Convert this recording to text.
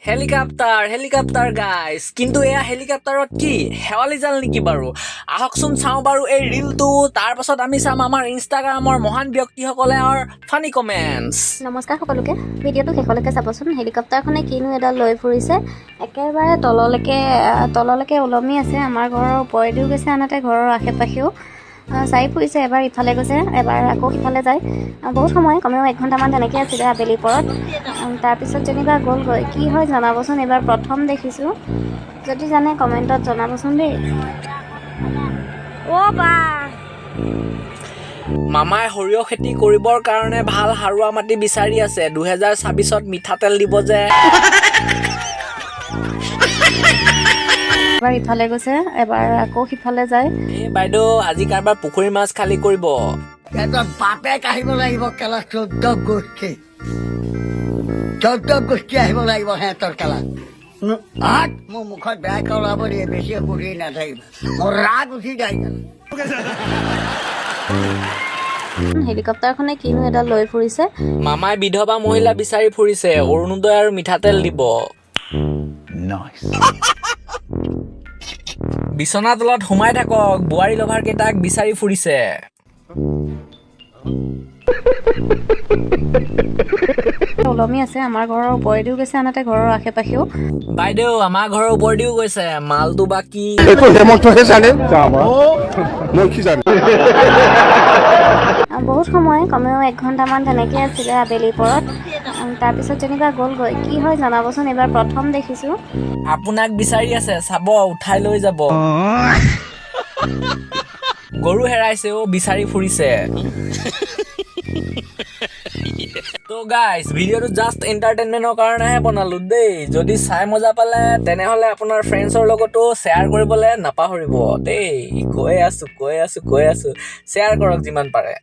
Helicopter, helicopter guys. কিন্তু এয়া হেলিকপ্টাৰত কি শেৱালি জাল নেকি বাৰু? আহকচোন চাওঁ বাৰু এই ৰিলটো। তাৰপাছত আমি চাম আমাৰ ইনষ্টাগ্ৰামৰ মহান ব্যক্তিসকলৰ ফানি কমেণ্টছ। নমস্কাৰ সকলোকে। ভিডিঅ'টো শেষলৈকে চাবচোন। হেলিকপ্টাৰখনে কিনো এডাল লৈ ফুৰিছে, একেবাৰে তললৈকে ওলমি আছে। আমাৰ ঘৰৰ ওপৰেদিও গৈছে, আনহাতে ঘৰৰ আশে পাশেও চাই ফুৰিছে। এবাৰ ইফালে গৈছে, এবাৰ আকৌ সিফালে যায়। বহুত সময়, কমেও এক ঘণ্টামান তেনেকৈ আছিলে আবেলি পৰত। তাৰপিছত যেনিবা গ'লগৈ। কি হয় জনাবচোন। এইবাৰ প্ৰথম দেখিছোঁ। যদি জানে কমেণ্টত জনাবচোন দেই। অ' বা। মামাই সৰিয়হ খেতি কৰিবৰ কাৰণে ভাল সাৰুৱা মাটি বিচাৰি আছে। 2026ত মিঠাতেল দিব যে। এবাৰ ইফালে গৈছে, এবাৰ আকৌ সিফালে যায়। এই বাইদেউ, আজি কাৰোবাৰ পুখুৰীৰ মাছ খালী কৰিব। সিহঁতৰ বাপেক আহিব লাগিব কেলা, 14 গোষ্ঠী, 14 গোষ্ঠী আহিব লাগিব সিহঁতৰ কেলা। হাত মোৰ মুখত বেয়াকে ওলাব দিয়ে, বেছি সুধি নাথাকিব, মোৰ ৰাগ উঠি যায় কেলা। হেলিকপ্টাৰখনে কিনো এডাল লৈ ফুৰিছে। মামাই বিধৱা মহিলা বিচাৰি ফুৰিছে, অৰুণোদয় আৰু মিঠাতেল দিব। বিচনা তলত সোমাই থাকক, বোৱাৰী লভাৰ কেইটাক বিচাৰি ফুৰিছে। ওলমি আছে। আমাৰ ঘৰৰ ওপৰেদিও গৈছে, আনহাতে ঘৰৰ আশে পাশেও। বাইদেউ, আমাৰ ঘৰৰ ওপৰেদিও গৈছে মালটো বা কি? এইটো হেমন্তহে জানে, মই কি জানো? বহুত সময়, কমেও এক ঘণ্টামান তেনেকৈ আছিলে আবেলি পৰত। তাৰপিছত যেনিবা গ'লগৈ। কি হয় জনাবচোন। এইবাৰ প্ৰথম দেখিছোঁ। আপোনাক বিচাৰি আছে, চাব, উঠাই লৈ যাব। গৰু হেৰাইছে অ', বিচাৰি ফুৰিছে। তো গাইজ, ভিডিঅ'টো জাষ্ট এণ্টাৰটেইনমেণ্টৰ কাৰণেহে বনালো দেই। যদি চাই মজা পালে, তেনেহ'লে আপোনাৰ ফ্ৰেণ্ডছৰ লগতো শ্বেয়াৰ কৰিবলৈ নাপাহৰিব দেই। কৈ আছো, কৈ আছো, কৈ আছো, শ্বেয়াৰ কৰক যিমান পাৰে।